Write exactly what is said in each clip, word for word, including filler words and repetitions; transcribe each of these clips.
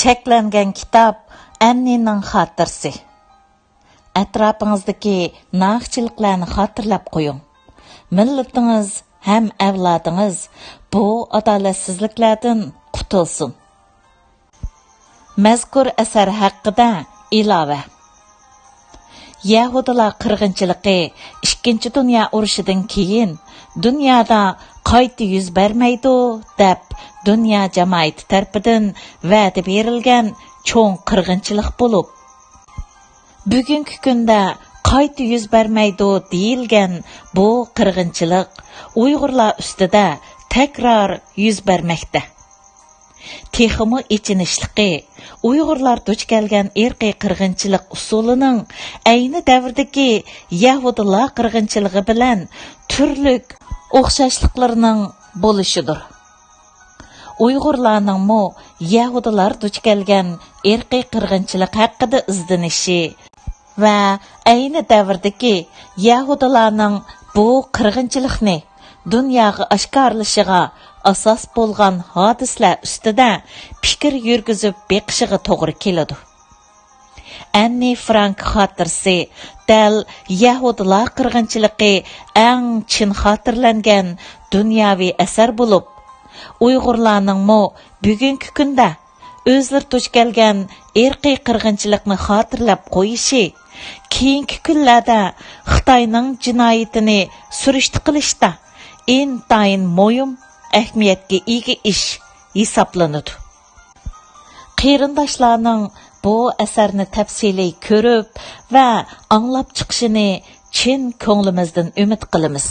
چەكلەنگەن كىتاب ئەننىنىڭ خاتىرىسى. ئەتراپىڭىزدىكى ناخشىچىلىقلارنى خاتىرىلەپ قويۇڭ. مىللىتىڭىز ھەم ئەۋلادىڭىز بۇ ئادالەتسىزلىكلەردىن قۇتۇلسۇن. مەزكۇر ئەسەر ھەققىدە ئىلاۋە. يەھۇدىيلار قىرغىنچىلىقى ئىككىنچى دۇنيا ئۇرۇشىدىن كېيىن دۇنيادا قايتا يۈز بەرمەيدۇ، دەپ دۇنيا جامائىتى تەرىپىدىن ۋەدە بېرىلگەن چوڭ قىرغىنچىلىق بولۇپ، بۈگۈنكى كۈندە قايتا يۈز بەرمەيدۇ دېيىلگەن بۇ قىرغىنچىلىق ئۇيغۇرلار ئۈستىدە تەكرار يۈز بەرمەكتە. تېخىمۇ ئېچىنىشلىقى، ئۇيغۇرلار دۇچ كەلگەن ئىرقىي قىرغىنچىلىق ئۇسۇلىنىڭ ئەينى دەۋردىكى يەھۇدىيلار قىرغىنچىلىقى بىلەن تۈرلۈك ئوخشاشلىقلىرىنىڭ بولۇشىدۇر. ئۇيغۇرلارنىڭمۇ يەھۇدىيلار دۇچ كەلگەن ئىرقىي قىرغىنچىلىق ھەققىدە ئىزدىنىشى ۋە ئەينى دەۋردىكى يەھۇدىيلارنىڭ بۇ قىرغىنچىلىقنى دۇنياغا ئاشكارىلىشىغا ئاساس بولغان ھادىسىلەر ئۈستىدە پىكىر يۈرگۈزۈپ بېقىشىغا توغرا كېلىدۇ. ئەننى فرانك خاتىرىسى دەل يەھۇدىيلار قىرغىنچىلىقى ئەڭ چىن خاتىرىلەنگەن دۇنياۋى ئەسەر بولۇپ، ئۇيغۇرلارنىڭمۇ بۈگۈنكى كۈندە ئۆزلىرى دۇچ كەلگەن ئىرقىي قىرغىنچىلىقنى خاتىرىلەپ قويۇشى، كېيىنكى كۈنلەردە خىتاينىڭ جىنايىتىنى سۈرۈشتە قىلىشتا ئىنتايىن مۇھىم ئەھمىيەتكە ئىگە ئىش ھېسابلىنىدۇ. قېرىنداشلارنىڭ بۇ ئەسەرنى تەپسىلىي كۆرۈپ ۋە ئاڭلاپ چىقىشىنى چىن كۆڭلىمىزدىن ئۈمىد قىلىمىز.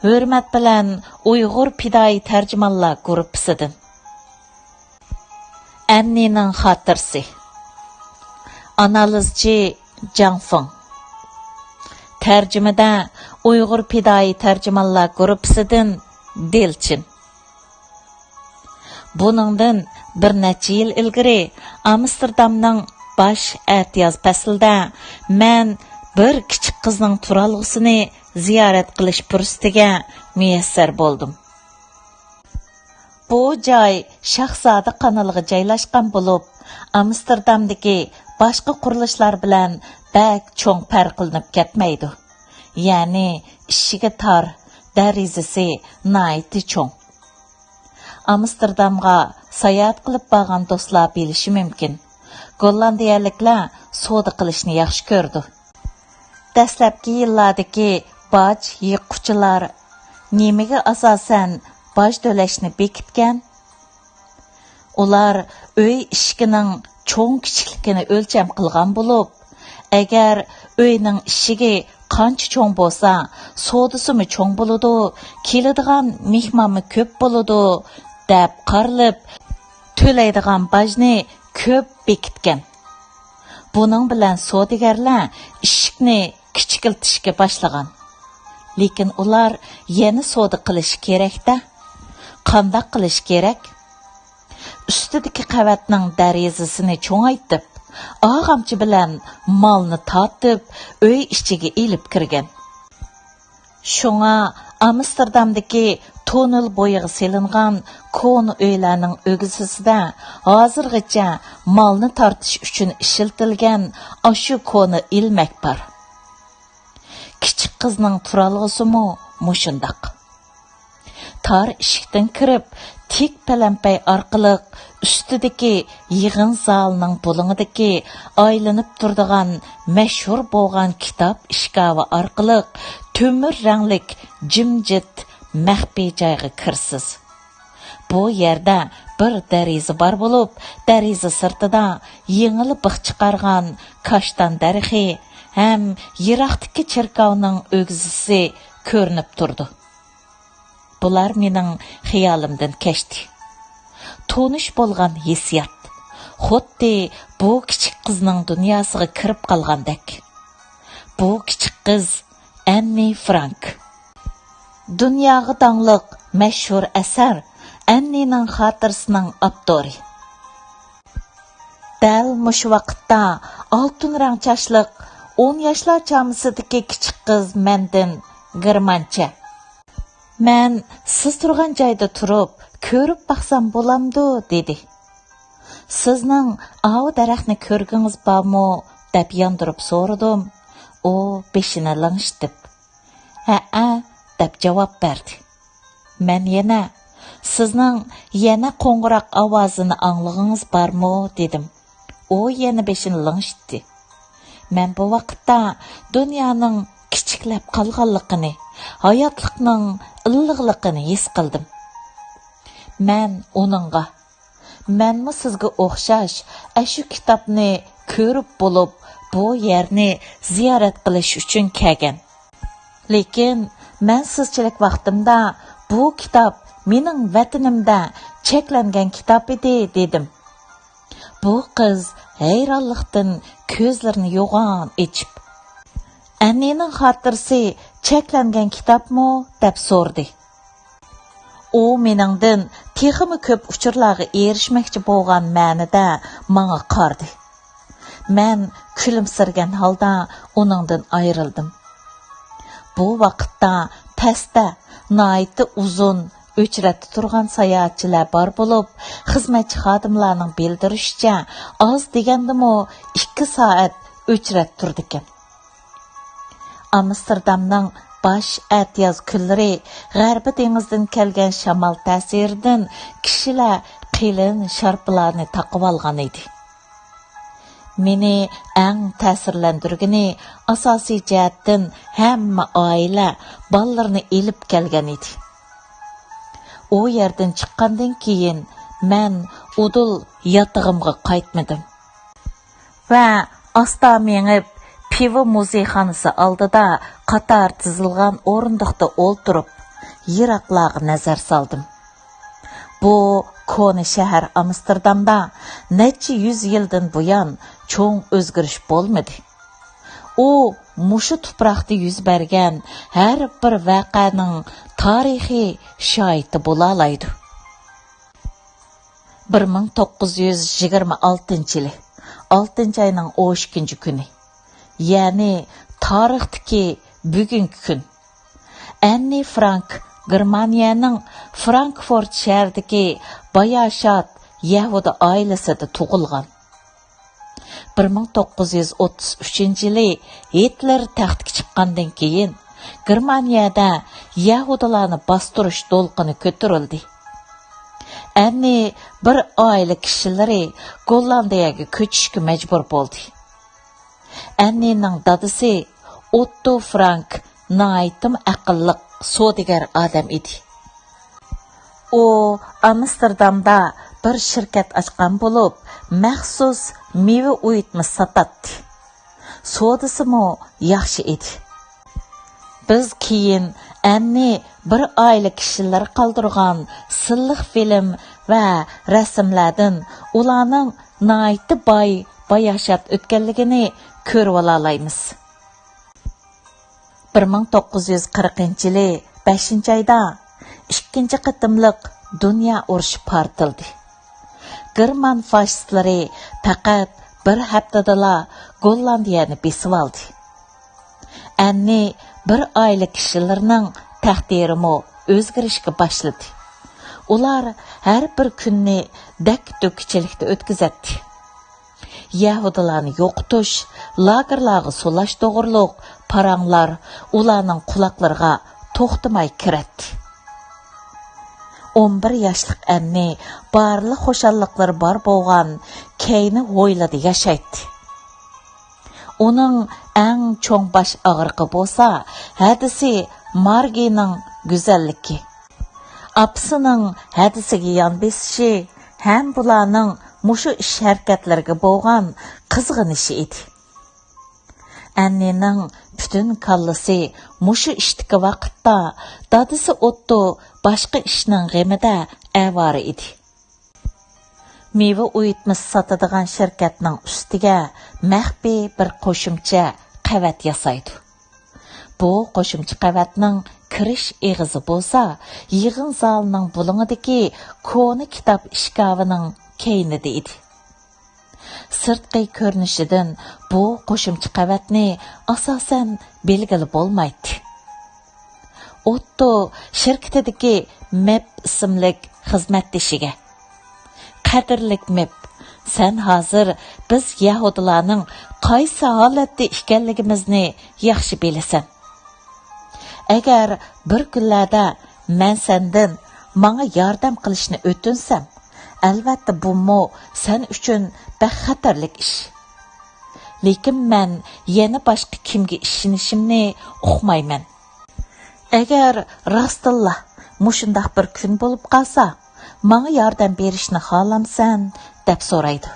ھۆرمەت بىلەن، ئۇيغۇر پىدائىي تەرجىمانلار گۇرۇپپىسىدىن. ئەننىنىڭ خاتىرىسى. ئانالىزچى جاڭ فېڭ. تەرجىمىدە ئۇيغۇر پىدائىي تەرجىمانلار گۇرۇپپىسىدىن دىلچىن. بۇنىڭدىن بىر نەچچە يىل ئىلگىرى ئامستېردامنىڭ باش ئەتىياز پەسلىدە مەن بىر كىچىك قىزنىڭ تۇرالغۇسىنى زىيارەت قىلىش پۇرسىتىگە مۇيەسسەر بولدۇم. بۇ جاي شاھزادە قانىلىغا جايلاشقان بولۇپ، ئامستېردامدىكى باشقا قۇرۇلۇشلار بىلەن بەك چوڭ پەرقلىنىپ كەتمەيدۇ. يەنى ئىشىكى تار، دېرىزىسى ناھايىتى چوڭ. ئامستېردامغا ساياھەت قىلىپ بارغان دوستلار بىلىشى مۇمكىن. گوللاندىيەلىكلەر سودا قىلىشنى ياخشى كۆرىدۇ. دەسلەپكى يىللاردىكى باج يىغقۇچىلار نېمىگە ئاساسەن باج تۆلەشنى بېكىتكەن؟ ئۇلار ئۆي ئىشىكىنىڭ چوڭ كىچىكلىكىنى ئۆلچەم قىلغان بولۇپ، ئەگەر ئۆينىڭ ئىشىكى قانچە چوڭ بولسا، سودىسىمۇ چوڭ بولىدۇ، كېلىدىغان مېھمانمۇ كۆپ بولىدۇ، دەپ قارىلىپ، تۆلەيدىغان باجنى كۆپ بېكىتكەن. بۇنىڭ بىلەن سودىگەرلەر ئىشىكنى كىچىكلىتىشكە باشلىغان. لېكىن ئۇلار يەنە سودا قىلىشى كېرەك-دە. قانداق قىلىش كېرەك؟ ئۈستىدىكى قەۋەتنىڭ دېرىزىسىنى چوڭايتىپ، ئاغامچا بىلەن مالنى تارتىپ، ئۆي ئىچىگە ئېلىپ كىرگەن. شۇڭا ئامستېردامدىكى توننېل بويىغا سېلىنغان كونا ئۆيلەرنىڭ ئۆگزىسىدە ھازىرغىچە مالنى تارتىش ئۈچۈن ئىشلىتىلگەن ئاشۇ كونا ئىلمەك بار. كىچىك قىزنىڭ تۇرالغۇسىمۇ مۇشۇنداق. تار ئىشىكتىن كىرىپ، تىك پەلەمپەي ئارقىلىق ئۈستىدىكى يىغىن زالىنىڭ بۇلۇڭىدىكى ئايلىنىپ تۇرىدىغان مەشھۇر بولغان كىتاب ئىشكاپى ئارقىلىق تۆمۈر رەڭلىك جىمجىت مەخپىي جايغا كىرىسىز. بۇ يەردە بىر دېرىزە بار بولۇپ، دېرىزە سىرتىدا يېڭىلا بىخ چىقارغان كاشتان دەرىخى ھەم يىراقتىكى چېركاۋنىڭ ئۆگزىسى كۆرۈنۈپ تۇرىدۇ. بۇلار مېنىڭ خىيالىمدىن كەچتى. تونۇش بولغان ھېسسىيات. خۇددى بۇ كىچىك قىزنىڭ دۇنياسىغا كىرىپ قالغاندەك. بۇ كىچىك قىز ئەننى فرانك. دۇنياغا داڭلىق مەشھۇر ئەسەر ئەننىنىڭ خاتىرىسىنىڭ ئاپتورى. دەل مۇشۇ ۋاقىتتا ئالتۇن رەڭ چاچلىق ئون ياشلار چامىسىدىكى كىچىك قىز مەندىن گېرمانچە، «مەن سىز تۇرغان جايدا تۇرۇپ كۆرۈپ باقسام بولامدۇ؟» دېدى. «سىزنىڭ ئاۋۇ دەرەخنى كۆرگۈڭىز بارمۇ؟» دەپ ياندۇرۇپ سورىدىم. ئۇ بېشىنى لىڭشىتىپ، «ھەئە» دەپ جاۋاب بەردى. مەن يەنە، «سىزنىڭ يەنە قوڭغۇراق ئاۋازىنى ئاڭلىغىڭىز بارمۇ؟» دېدىم. ئۇ يەنە بېشىنى لىڭشىتتى. مەن بۇ ۋاقىتتا دۇنيانىڭ كىچىكلەپ قالغانلىقىنى، ھاياتلىقنىڭ ئىللىقلىقىنى ھېس قىلدىم. مەن ئۇنىڭغا، «مەنمۇ سىزگە ئوخشاش ئەشۇ كىتابنى كۆرۈپ بولۇپ، بۇ يەرنى زىيارەت قىلىش ئۈچۈن كەلگەن. لېكىن مەن سىزچىلىك ۋاقتىمدا بۇ كىتاب مېنىڭ ۋەتىنىمدە چەكلەنگەن كىتاب ئىدى» دېدىم. بۇ قىز ھەيرانلىقتىن كۆزلىرىنى يوغان ئېچىپ، «ئەننىنىڭ خاتىرىسى چەكلەنگەن كىتابمۇ؟» دەپ سورىدى. ئۇ مېنىڭدىن تېخىمۇ كۆپ ئۇچۇرلارغا ئېرىشمەكچى بولغان مەنىدە ماڭا قارىدى. مەن كۈلۈمسىرىگەن ھالدا ئۇنىڭدىن ئايرىلدىم. بۇ ۋاقىتتا پەستە ناھايىتى ئۇزۇن ئۆچرەتتە تۇرغان ساياھەتچىلەر بار بولۇپ، خىزمەتچى خادىملارنىڭ بىلدۈرۈشىچە، ئاز دېگەندىمۇ ئىككى سائەت ئۆچرەتتە تۇرىدىكەن. ئامستېردامنىڭ باش ئەتىياز كۈنلىرى غەربىي دېڭىزدىن كەلگەن شامال تەسىرىدىن كىشىلەر قېلىن شارپىلارنى تاقىۋالغان ئىدى. مېنى ئەڭ تەسىرلەندۈرگىنى، ئاساسىي جەھەتتىن ھەممە ئائىلە بالىلىرىنى ئېلىپ كەلگەن ئىدى. ئۇ يەردىن چىققاندىن كېيىن، مەن ئۇدۇل ياتىقىمغا قايتمىدىم ۋە ئاستا مېڭىپ، پىۋا مۇزېيخانىسى ئالدىدا قاتار تىزىلغان ئورۇندۇقتا ئولتۇرۇپ، يىراقلارغا نەزەر سالدىم. بۇ كونا شەھەر ئامستېردامدا نەچچە يۈز يىلدىن بۇيان چوڭ ئۆزگىرىش بولمىدى. ئۇ مۇشۇ تۇپراقتا يۈز بەرگەن ھەر بىر ۋەقەنىڭ تارىخىي شاھىتى بولالايدۇ. بىر مىڭ توققۇز يۈز يىگىرمە ئالتىنچى يىلى، ئالتىنچى ئاينىڭ ئون ئىككىنچى كۈنى، يەنى تارىختىكى بۈگۈنكى كۈن. ئەننى فرانك گېرمانىيەنىڭ فرانكفورت شەھىرىدىكى باياشات يەھۇدىي ئائىلىسىدە تۇغۇلغان. بىر مىڭ توققۇز يۈز ئوتتۇز ئۈچىنچى يىلى ھىتلېر تەختكە چىققاندىن كېيىن، گېرمانىيەدە يەھۇدىيلارنى باستۇرۇش دولقۇنى كۆتۈرۈلدى. ئەننى بىر ئائىلە كىشىلىرى گوللاندىيەگە كۆچۈشكە مەجبۇر بولدى. ئەننىنىڭ دادىسى ئوتتو فرانك ناھايىتىمۇ ئەقىللىق سودىگەر ئادەم ئىدى. ئۇ ئامستېردامدا بىر شىركەت ئاچقان بولۇپ، مەخسۇس مېۋە ئۇيۇتمىسى ساتاتتى. سودىسىمۇ ياخشى ئىدى. بىز كېيىن ئەننى بىر ئائىلە كىشىلىرى قالدۇرغان سىلىق فىلىم ۋە رەسىملەردىن ئۇلارنىڭ ناھايىتى باي باياشات ئۆتكەنلىكىنى كۆرۈۋالالايمىز. بىر مىڭ توققۇز يۈز قىرىقىنچى يىلى بەشىنچى ئايدا ئىككىنچى قېتىملىق دۇنيا ئۇرۇشى پارتلىدى. گېرمان فاشىستلىرى پەقەت بىر ھەپتىدىلا گوللاندىيەنى بېسىۋالدى. ئەننى بىر ئائىلە كىشىلىرىنىڭ تەقدىرىمۇ ئۆزگىرىشكە باشلىدى. ئۇلار ھەر بىر كۈننى دەككە-دۈككىچىلىكتە ئۆتكۈزەتتى. يەھۇدىيلارنى يوقىتىش، لاگېرلارغا سولاش توغرۇلۇق پاراڭلار ئۇلارنىڭ قۇلاقلىرىغا توختىماي كىرەتتى. ئون بىر ياشلىق ئەننى بارلىق خۇشاللىقلىرى بار بولغان كەينى ھويلىدا ياشايتتى. ئۇنىڭ ئەڭ چوڭ باش ئاغرىقى بولسا، ھەدىسى مارگىنىڭ گۈزەللىكى، ئاپىسىنىڭ ھەدىسىگە يان بېسىشى ھەم بۇلارنىڭ مۇشۇ ئىش-ھەرىكەتلىرىگە بولغان قىزغىنىشى ئىدى. ئەننىنىڭ پۈتۈن كاللىسى مۇشۇ ئىشتىكى ۋاقىتتا، دادىسى ئوتتو باشقا ئىشنىڭ غېمىدە ئاۋارە ئىدى. مېۋە ئۇيۇتمىسى ساتىدىغان شىركەتنىڭ ئۈستىگە مەخپىي بىر قوشۇمچە قەۋەت ياسايدۇ. بۇ قوشۇمچە قەۋەتنىڭ كىرىش ئېغىزى بولسا، يىغىن زالىنىڭ بۇلۇڭىدىكى كونا كىتاب ئىشكاپىنىڭ كەينىدە ئىدى. سىرتقى كۆرۈنۈشىدىن بۇ قوشۇمچە قەۋەتنى ئاساسەن بىلگىلى بولمايتتى. ئوتتو شىركىتىدىكى مېپ ئىسىملىك خىزمەتدىشىگە، «قەدىرلىك مېپ، سەن ھازىر بىز يەھۇدىيلارنىڭ قايسى ھالەتتە ئىكەنلىكىمىزنى ياخشى بىلىسەن. ئەگەر بىر كۈنلەردە مەن سەندىن ماڭا ياردەم قىلىشنى ئۆتۈنسەم، ئەلۋەتتە بۇمۇ سەن ئۈچۈن بەك خەتەرلىك ئىش. لېكىن مەن يەنە باشقا كىمگە ئىشىنىشىمنى ئۇقمايمەن. ئەگەر راستتىنلا مۇشۇنداق بىر كۈن بولۇپ قالسا، ماڭا ياردەم بېرىشنى خالامسەن؟ دەپ سورايدۇ.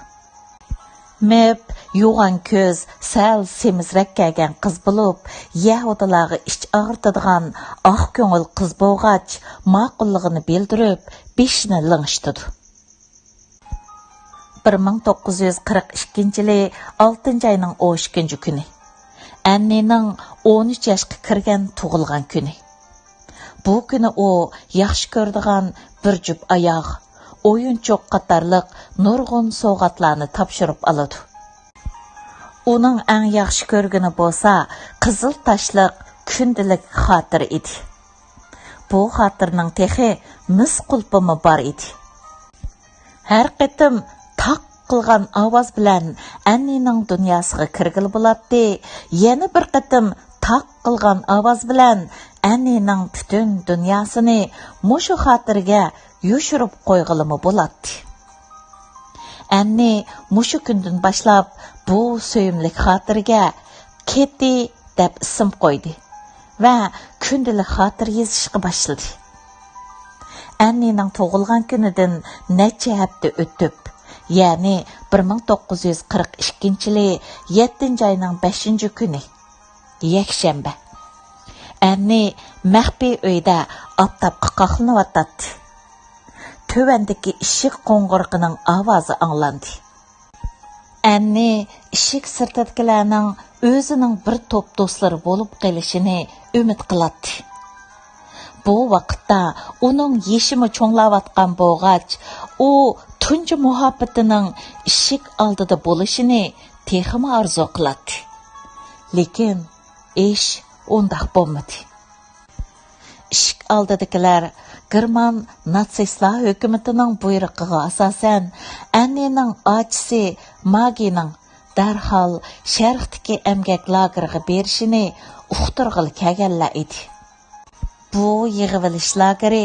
مېپ يوغان كۆز، سەل سېمىزرەك كەلگەن قىز بولۇپ، يەھۇدىيلارغا ئىچ ئاغرىتىدىغان ئاق كۆڭۈل قىز بولغاچ، ماقۇللۇقىنى بىلدۈرۈپ، بېشىنى لىڭشىتىدۇ. بىر مىڭ توققۇز يۈز قىرىق ئىككىنچى يىلى ئالتىنچى ئاينىڭ ئون ئىككىنچى كۈنى. ئەننىنىڭ ئون ئۈچ ياشقا كىرگەن تۇغۇلغان كۈنى. بۇ كۈنى ئۇ ياخشى كۆرىدىغان بىر جۈپ ئاياغ، ئويۇنچۇق قاتارلىق نۇرغۇن سوۋغاتلارنى تاپشۇرۇپ ئالىدۇ. ئۇنىڭ ئەڭ ياخشى كۆرگىنى بولسا قىزىل تاشلىق كۈندىلىك خاتىرە ئىدى. بۇ خاتىرىنىڭ تېخى مىس قۇلپىمۇ بار ئىدى. ھەر قېتىم تاق قىلغان ئاۋاز بىلەن ئەننىنىڭ دۇنياسىغا كىرگىلى بولاتتى. يەنە بىر قېتىم تاق قىلغان ئاۋاز بىلەن ئەننىنىڭ پۈتۈن دۇنياسىنى مۇشۇ خاتىرىگە يوشۇرۇپ قويغىلىمۇ بولاتتى. ئەننى مۇشۇ كۈندىن باشلاپ بۇ سۆيۈملۈك خاتىرىگە كېتى دەپ ئىسىم قويدى ۋە كۈندىلىك خاتىرە يېزىشقا باشلىدى. ئەننىنىڭ تۇغۇلغان كۈنىدىن نەچچە ھەپتە ئۆتۈپ، يەنى بىر مىڭ توققۇز يۈز قىرىق ئىككىنچى يىلى يەتتىنچى ئاينىڭ بەشىنچى كۈنى، يەكشەنبە. ئەننى مەخپىي ئۆيدە ئاپتاپقا قاقلىنىۋاتاتتى. تۆۋەندىكى ئىشىك قوڭغۇرىقىنىڭ ئاۋازى ئاڭلاندى. ئەننى ئىشىك سىرتىدىكىلەرنىڭ ئۆزىنىڭ بىر توپ دوستلىرى بولۇپ قېلىشىنى ئۈمىد قىلاتتى. بۇ ۋاقىتتا ئۇنىڭ يېشىمۇ چوڭلاۋاتقان بولغاچ، ئۇ تۇنجى مۇھەببىتىنىڭ ئىشىك ئالدىدا بولۇشىنى تېخىمۇ ئارزۇ قىلاتتى. لېكىن ئىش ئۇنداق بولمىدى. ئىشىك ئالدىدىكىلەر گېرمان ناتسىستلار ھۆكۈمىتىنىڭ بۇيرۇقىغا ئاساسەن، ئەننىنىڭ ئاچىسى ماگىنىڭ دەرھال شەرقتىكى ئەمگەك لاگېرىغا بېرىشىنى ئۇقتۇرغىلى كەلگەنلەر ئىدى. بۇ يىغىۋېلىش لاگېرى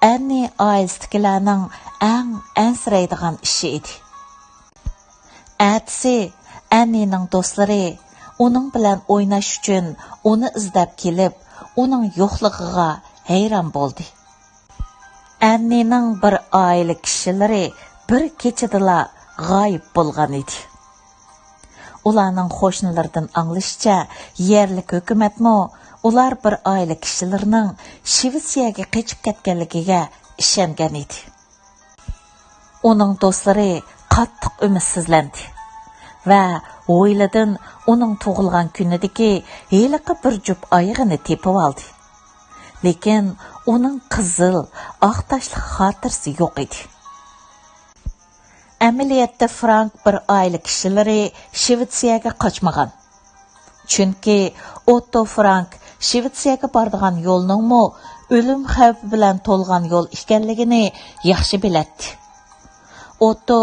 ئەننى ئائىلىسىدىكىلەرنىڭ ئەڭ ئەنسىرەيدىغان ئىشى ئىدى. ئەتىسى ئەننىنىڭ دوستلىرى ئۇنىڭ بىلەن ئويناش ئۈچۈن ئۇنى ئىزدەپ كېلىپ، ئۇنىڭ يوقلۇقىغا ھەيران بولدى. ئەننىنىڭ بىر ئائىلە كىشىلىرى بىر كېچىدىلا غايىب بولغان ئىدى. ئۇلارنىڭ قوشنىلىرىدىن ئاڭلىشىچە، يەرلىك ھۆكۈمەتمۇ ئۇلار بىر ئائىلە كىشىلىرىنىڭ شىۋېتسىيەگە قېچىپ كەتكەنلىكىگە ئىشەنگەن ئىدى. ئۇنىڭ دوستلىرى قاتتىق ئۈمىدسىزلەندى ۋە ھويلىدىن ئۇنىڭ تۇغۇلغان كۈنىدىكى ھېلىقى بىر جۈپ ئايىغىنى تېپىۋالدى. لېكىن ئۇنىڭ قىزىل، ئاق تاشلىق خاتىرىسى يوق ئىدى. ئەمەلىيەتتە فرانك بىر ئائىلە كىشىلىرى شىۋېتسىيەگە قاچمىغان. چۈنكى ئوتتو فرانك شىۋېتسىيەگە بارىدىغان يولنىڭمۇ ئۆلۈم خەۋپى بىلەن تولغان يول ئىكەنلىكىنى ياخشى بىلەتتى. ئوتتو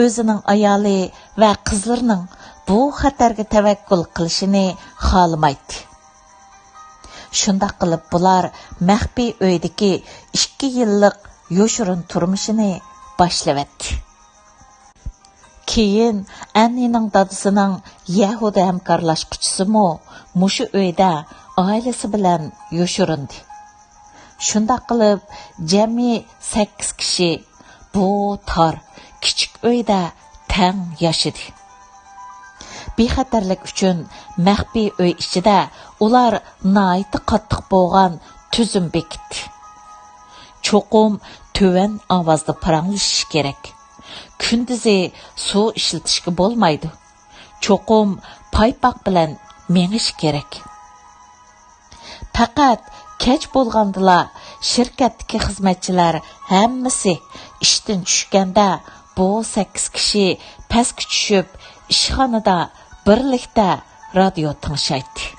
ئۆزىنىڭ ئايالى ۋە قىزلىرىنىڭ بۇ خەتەرگە تەۋەككۈل قىلىشىنى خالىمايتتى. شۇنداق قىلىپ بۇلار مەخپىي ئۆيدىكى ئىككى يىللىق يوشۇرۇن تۇرمۇشىنى باشلىۋەتتى. كېيىن ئەننىنىڭ دادىسىنىڭ يەھۇدىي ھەمكارلاشقۇچىسىمۇ مۇشۇ ئۆيدە ئائىلىسى بىلەن يوشۇرۇندى. شۇنداق قىلىپ، جەمئىي سەككىز كىشى بۇ تار، كىچىك ئۆيدە تەڭ ياشىدى. بىخەتەرلىك ئۈچۈن مەخپىي ئۆي ئىچىدە ئۇلار ناھايىتى قاتتىق بولغان تۈزۈم بېكىتتى. چوقۇم تۆۋەن ئاۋازدا پاراڭلىشىش كېرەك. كۈندۈزى سۇ ئىشلىتىشكە بولمايدۇ. چوقۇم پايپاق بىلەن مېڭىش كېرەك. پەقەت كەچ بولغاندىلا شىركەتتىكى خىزمەتچىلەر ھەممىسى ئىشتىن چۈشكەندە، بۇ سەككىز كىشى پەسكە چۈشۈپ، ئىشخانىدا بىرلىكتە رادىيو تىڭشايتتى.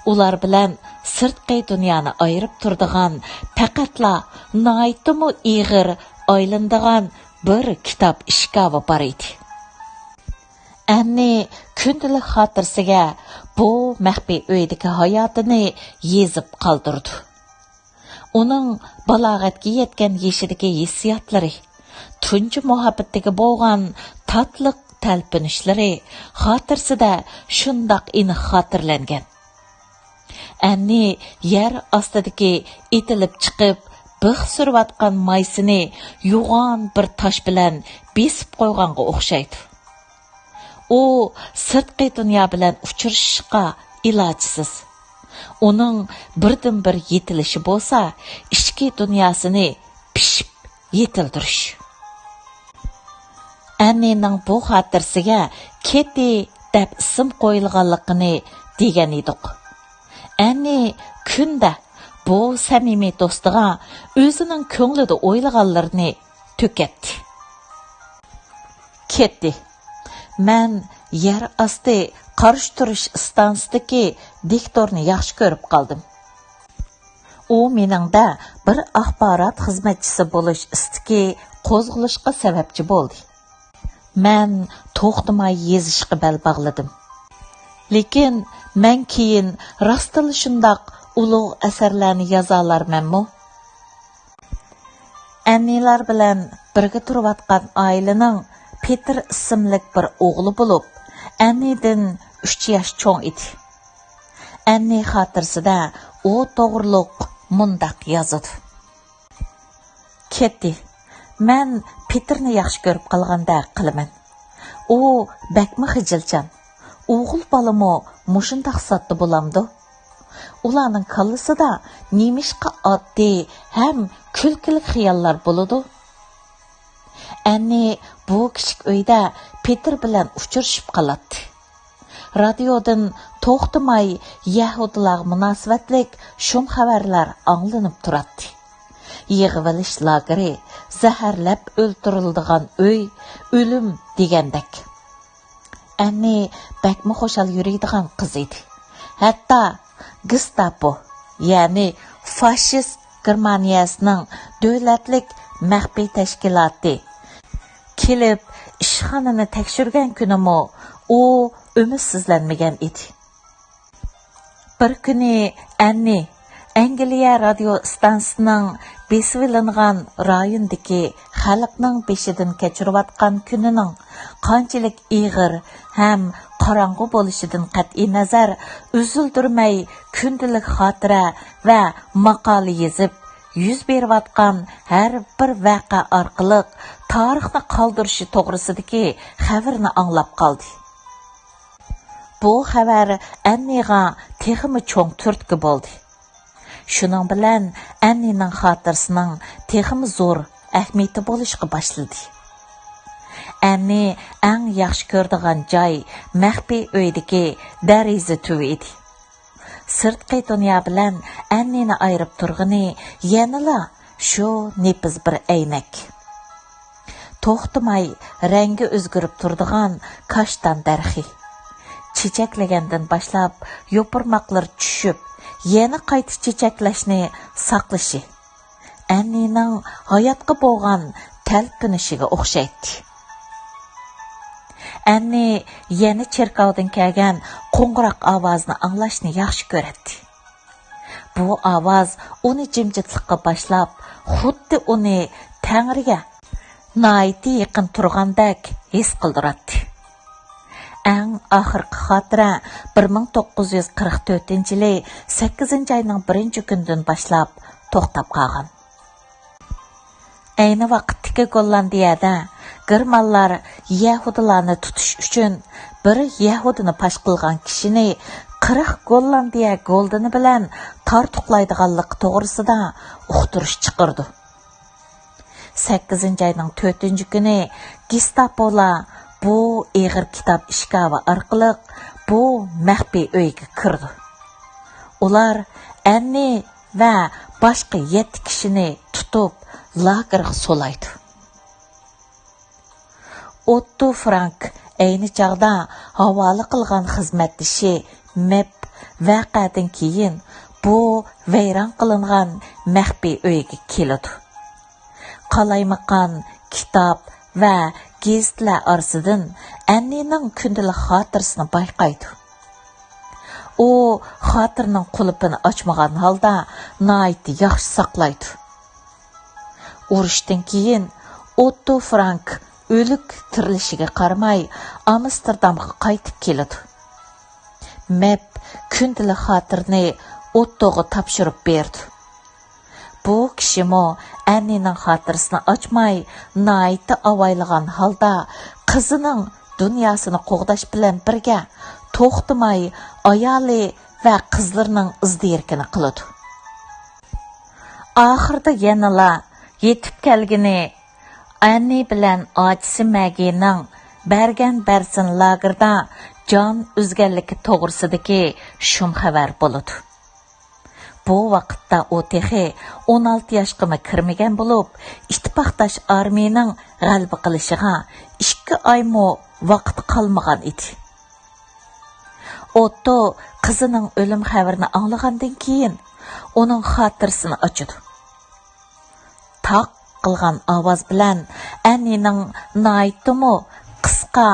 ئۇلار بىلەن سىرتقى دۇنيانى ئايرىپ تۇرىدىغان، پەقەتلا ناھايىتىمۇ ئېغىر ئايلىنىدىغان بىر كىتاب ئىشكاپى بار ئىدى. ئەننى كۈندىلىك خاتىرىسىگە بۇ مەخپىي ئۆيدىكى ھاياتىنى يېزىپ قالدۇرىدۇ. ئۇنىڭ بالاغەتكە يەتكەن يېشىدىكى ھېسسىياتلىرى، تۇنجى مۇھەببىتىگە بولغان تاتلىق تەلپۈنۈشلىرى خاتىرىسىدە شۇنداق ئېنىق خاتىرىلەنگەن. ئەننى يەر ئاستىدىكى ئېتىلىپ چىقىپ، بىخ سۈرۈۋاتقان مايسىنى يوغان بىر تاش بىلەن بېسىپ قويغانغا ئوخشايدۇ. ئۇ سىرتقى دۇنيا بىلەن ئۇچرىشىشقا ئىلاجسىز. ئۇنىڭ بىردىنبىر يېتىلىشى بولسا، ئىچكى دۇنياسىنى پىشىپ يېتىلدۈرۈش. ئەننىنىڭ بۇ خاتىرىسىگە كېتى دەپ ئىسىم قويۇلغانلىقىنى دېگەن ئىدۇق. ئەننى كۈندە بۇ سەمىمىي دوستىغا ئۆزىنىڭ كۆڭلىدە ئويلىغانلىرىنى تۆكەتتى. كېتى، مەن يەر ئاستى قارشى تۇرۇش ئىستانسىسىدىكى دىكتورنى ياخشى كۆرۈپ قالدىم. ئۇ مېنىڭدە بىر ئاخبارات خىزمەتچىسى بولۇش ئىستىكى قوزغىلىشقا سەۋەبچى بولدى. مەن توختىماي يېزىشقا بەل باغلىدىم. لېكىن مەن كېيىن راستتىنلا شۇنداق ئۇلۇغ ئەسەرلەرنى يازالارمەنمۇ؟ ئەننىلار بىلەن بىرگە تۇرۇۋاتقان ئائىلىنىڭ پېتىر ئىسىملىك بىر ئوغلى بولۇپ، ئەننىدىن ئۈچ ياش چوڭ ئىدى. ئەننى خاتىرىسىدە ئۇ توغرۇلۇق مۇنداق يازىدۇ: كېتى، مەن پېتىرنى ياخشى كۆرۈپ قالغاندەك قىلىمەن. ئۇ بەكمۇ خىجىلچان. ئوغۇل بالىمۇ مۇشۇنداق ساددا بولامدۇ؟ ئۇلارنىڭ كاللىسىدا نېمىشقا ئاددىي ھەم كۈلكىلىك خىياللار بولىدۇ؟ ئەننى بۇ كىچىك ئۆيدە پېتىر بىلەن ئۇچرىشىپ قالاتتى. رادىيودىن توختىماي يەھۇدىيلارغا مۇناسىۋەتلىك شۇم خەۋەرلەر ئاڭلىنىپ تۇراتتى. يىغىۋېلىش لاگېرى، زەھەرلەپ ئۆلتۈرۈلىدىغان ئۆي، ئۆلۈم دېگەندەك. ئەننى بەكمۇ خۇشال يۈرىدىغان قىز ئىدى. ھەتتا گېستاپو، يەنى فاشىست گېرمانىيەسىنىڭ دۆلەتلىك مەخپىي تەشكىلاتى كېلىپ ئىشخانىنى تەكشۈرگەن كۈنىمۇ ئۇ ئۈمىدسىزلەنمىگەن ئىدى. بىر كۈنى ئەننى ئەنگلىيە رادىيو ئىستانسىسىنىڭ بېسىۋېلىنغان رايوندىكى خەلقنىڭ بېشىدىن كەچۈرۈۋاتقان كۈنىنىڭ قانچىلىك ئېغىر ھەم قاراڭغۇ بولۇشىدىن قەتئىينەزەر، ئۈزۈلدۈرمەي كۈندىلىك خاتىرە ۋە ماقالە يېزىپ، يۈز بېرىۋاتقان ھەر بىر ۋەقە ئارقىلىق تارىخنى قالدۇرۇشى توغرىسىدىكى خەۋىرىنى ئاڭلاپ قالدى. بۇ خەۋەر ئەننىغا تېخىمۇ چوڭ تۈرتكە بولدى. شۇنىڭ بىلەن ئەننىنىڭ خاتىرىسىنىڭ تېخىمۇ زور ئەھمىيىتى بولۇشقا باشلىدى. ئەننى ئەڭ ياخشى كۆرىدىغان جاي مەخپىي ئۆيدىكى دېرىزە تۈۋى ئىدى. سىرتقى دۇنيا بىلەن ئەننىنى ئايرىپ تۇرغىنى يەنىلا شۇ نېپىز بىر ئەينەك. توختىماي رەڭگى ئۆزگىرىپ تۇرىدىغان كاشتان دەرىخى. چېچەكلىگەندىن باشلاپ يوپۇرماقلىرى چۈشۈپ، يەنە قايتا چېچەكلەشنى ساقلىشى ئەننىنىڭ ھاياتقا بولغان تەلپۈنۈشىگە ئوخشايتتى. ئەننى يەنە چېركاۋدىن كەلگەن قوڭغۇراق ئاۋازىنى ئاڭلاشنى ياخشى كۆرەتتى. بۇ ئاۋاز ئۇنى جىمجىتلىققا باشلاپ، خۇددى ئۇنى تەڭرىگە ناھايىتى يېقىن تۇرغاندەك ھېس قىلدۇراتتى. ئەڭ ئاخىرقى خاتىرە بىر مىڭ توققۇز يۈز قىرىق تۆتىنچى يىلى سەككىزىنچى ئاينىڭ بىرىنچى كۈنىدىن باشلاپ توختاپ قالغان. ئەينى ۋاقىتتىكى گوللاندىيەدە گېرمانلار يەھۇدىيلارنى تۇتۇش ئۈچۈن بىر يەھۇدىينى پاش قىلغان كىشىنى قىرىق گوللاندىيە گولدىنى بىلەن تارتۇقلايدىغانلىقى توغرىسىدا ئۇقتۇرۇش چىقىرىدۇ. سەككىزىنچى ئاينىڭ تۆتىنچى كۈنى گېستاپولار بۇ ئېغىر كىتاب ئىشكاپى ئارقىلىق بۇ مەخپىي ئۆيگە كىرىدۇ. ئۇلار ئەننى ۋە باشقا يەتتە كىشىنى تۇتۇپ، لاگېرغا سولايدۇ. ئوتتو فرانك ئەينى چاغدا ھاۋالە قىلغان خىزمەتدىشى مېپ ۋەقەدىن كېيىن بۇ ۋەيران قىلىنغان مەخپىي ئۆيگە كېلىدۇ. قالايمىقان كىتاب ۋە گېزىتلەر ئارىسىدىن ئەننىنىڭ كۈندىلىك خاتىرىسىنى بايقايدۇ. ئۇ خاتىرىنىڭ قۇلۇپىنى ئاچمىغان ھالدا ناھايىتى ياخشى ساقلايدۇ. ئۇرۇشتىن كېيىن ئوتتو فرانك ئۆلۈك تىرىلىشىگە قارىماي ئامستېردامغا قايتىپ كېلىدۇ. مەپ كۈندىلىك خاتىرىنى ئوتتوغا تاپشۇرۇپ بېرىدۇ. بۇ كىشىمۇ ئەننىنىڭ خاتىرىسىنى ئاچماي، ناھايىتى ئاۋايلىغان ھالدا قىزىنىڭ دۇنياسىنى قوغداش بىلەن بىرگە، توختىماي ئايالى ۋە قىزلىرىنىڭ ئىز-دېرىكىنى قىلىدۇ. ئاخىرىدا يەنىلا يېتىپ كەلگىنى ئەننى بىلەن ئاچىسى مەگىنىڭ بەرگەن بەرسىن لاگېردا جان ئۈزگەنلىكى توغرىسىدىكى شۇم خەۋەر بولىدۇ. بۇ ۋاقىتتا ئۇ تېخى ئون ئالتە ياشقىمۇ كىرمىگەن بولۇپ، ئىتتىپاقداش ئارمىيىنىڭ غەلىبە قىلىشىغا ئىككى ئايمۇ ۋاقىت قالمىغان ئىدى. ئوتتو قىزىنىڭ ئۆلۈم خەۋىرىنى ئاڭلىغاندىن كېيىن، ئۇنىڭ خاتىرىسىنى ئاچىدۇ. تاق قىلغان ئاۋاز بىلەن ئەننىنىڭ ناھايىتىمۇ قىسقا،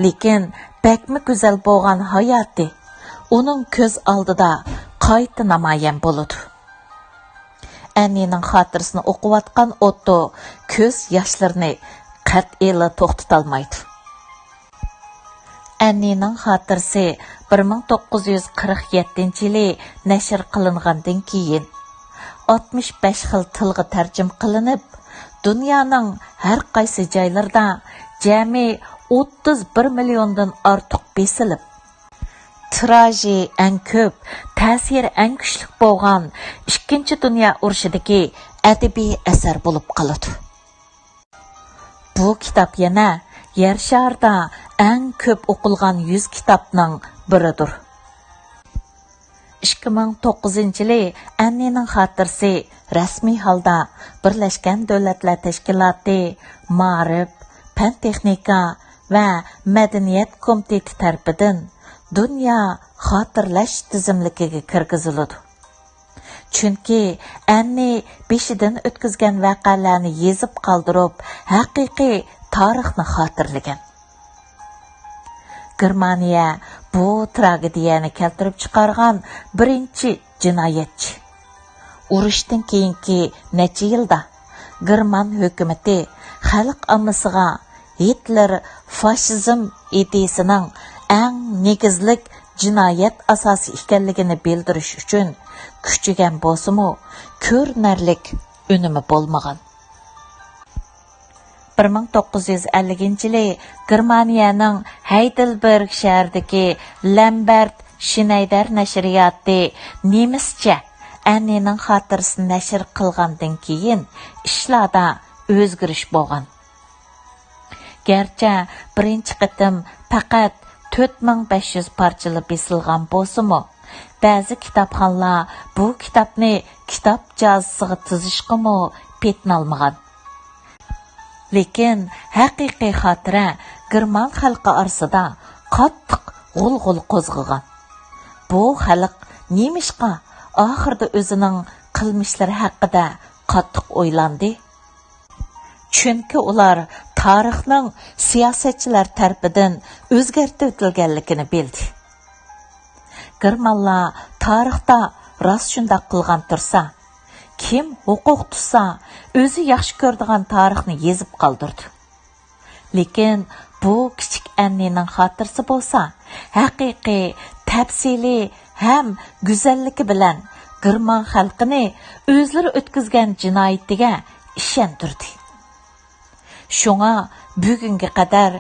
لېكىن بەكمۇ گۈزەل بولغان ھاياتى ئۇنىڭ كۆز ئالدىدا قايتا نامايان بولىدۇ. ئەننىنىڭ خاتىرىسىنى ئوقۇۋاتقان ئوتتو كۆز ياشلىرىنى قەتئىيلا توختىتالمايدۇ. ئەننىنىڭ خاتىرىسى بىر مىڭ توققۇز يۈز قىرىق يەتتىنچى يىلى نەشر قىلىنغاندىن كېيىن، ئاتمىش بەش خىل تىلغا تەرجىمە قىلىنىپ، دۇنيانىڭ ھەر قايسى جايلىرىدا جەمئىي ئوتتۇز بىر مىليوندىن ئارتۇق بېسىلىپ، تىراژى ئەڭ كۆپ، تەسىرى ئەڭ كۈچلۈك بولغان ئىككىنچى دۇنيا ئۇرۇشىدىكى ئەدەبىي ئەسەر بولۇپ قالىدۇ. بۇ كىتاب يەنە يەر شارىدا ئەڭ كۆپ ئوقۇلغان يۈز كىتابنىڭ بىرىدۇر. ئىككى مىڭ توققۇزىنچى يىلى ئەننىنىڭ خاتىرىسى رەسمىي ھالدا بىرلەشكەن دۆلەتلەر تەشكىلاتى مائارىپ، پەن-تېخنىكا ۋە مەدەنىيەت كومىتېتى تەرىپىدىن دۇنيا خاتىرىلەش تىزىملىكىگە كىرگۈزۈلىدۇ. چۈنكى ئەننى بېشىدىن ئۆتكۈزگەن ۋەقەلەرنى يېزىپ قالدۇرۇپ، ھەقىقىي تارىخنى خاتىرىلىگەن. گېرمانىيە بۇ تراگېدىيەنى كەلتۈرۈپ چىقارغان بىرىنچى جىنايەتچى. ئۇرۇشتىن كېيىنكى نەچچە يىلدا گېرمان ھۆكۈمىتى خەلق ئاممىسىغا گىتلېر فاشىزم ئىدىيىسىنىڭ ئەڭ نېگىزلىك جىنايەت ئاساسى ئىكەنلىكىنى بىلدۈرۈش ئۈچۈن كۈچىگەن بولسىمۇ، كۆرۈنەرلىك ئۈنۈمى بولمىغان. بىر مىڭ توققۇز يۈز ئەللىكىنچى يىلى گېرمانىيەنىڭ ھەيدېلبېرگ شەھىرىدىكى لەمبەرت شىنەيدەر نەشرىياتى نېمىسچە ئەننىنىڭ خاتىرىسىنى نەشر قىلغاندىن كېيىن، ئىشلاردا ئۆزگىرىش بولغان. گەرچە بىرىنچى قېتىم پەقەت تۆت مىڭ بەش يۈز پارچىلا بېسىلغان بولسىمۇ، بەزى كىتابخانلار بۇ كىتابنى كىتاب جازىسىغا تىزىشقىمۇ پېتىنالمىغان. لېكىن ھەقىقىي خاتىرە گېرمان خەلقى ئارىسىدا قاتتىق غۇلغۇلا قوزغىغان. بۇ خەلق نېمىشقا ئاخىرىدا ئۆزىنىڭ قىلمىشلىرى ھەققىدە قاتتىق ئويلاندى؟ چۈنكى ئۇلار تارىخنىڭ سىياسەتچىلەر تەرىپىدىن ئۆزگەرتىۋېتىلگەنلىكىنى بىلدى. گېرمانلار تارىختا راست شۇنداق قىلغان تۇرسا، كىم ھوقۇق تۇتسا، ئۆزى ياخشى كۆرىدىغان تارىخنى يېزىپ قالدۇردى. لېكىن بۇ كىچىك ئەننىنىڭ خاتىرىسى بولسا، ھەقىقىي، تەپسىلىي ھەم گۈزەللىكى بىلەن گېرمان خەلقىنى ئۆزلىرى ئۆتكۈزگەن جىنايىتىگە ئىشەندۈردى. شۇڭا بۈگۈنگە قەدەر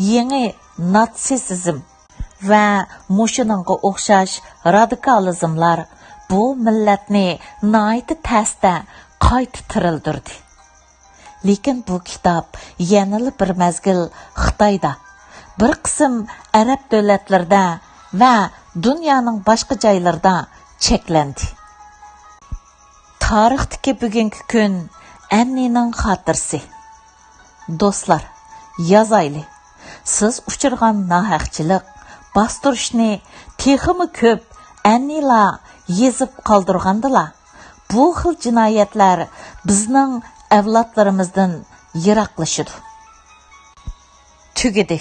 يېڭى ناتسىسىزم ۋە مۇشۇنىڭغا ئوخشاش رادىكالىزملار بۇ مىللەتنى ناھايىتى تەستە قايتا تىرىلدۈردى. لېكىن بۇ كىتاب يەنىلا بىر مەزگىل خىتايدا، بىر قىسىم ئەرەب دۆلەتلىرىدە ۋە دۇنيانىڭ باشقا جايلىرىدا چەكلەندى. تارىختىكى بۈگۈنكى كۈن، ئەننىنىڭ خاتىرىسى. دوستلار، يازايلى، سىز ئۇچرىغان ناھەقچىلىك، باستۇرۇشنى تېخىمۇ كۆپ ئەننىلار يېزىپ قالدۇرغاندىلا، بۇ خىل جىنايەتلەر بىزنىڭ ئەۋلادلىرىمىزدىن يىراقلىشىدۇ. تۈگىدى.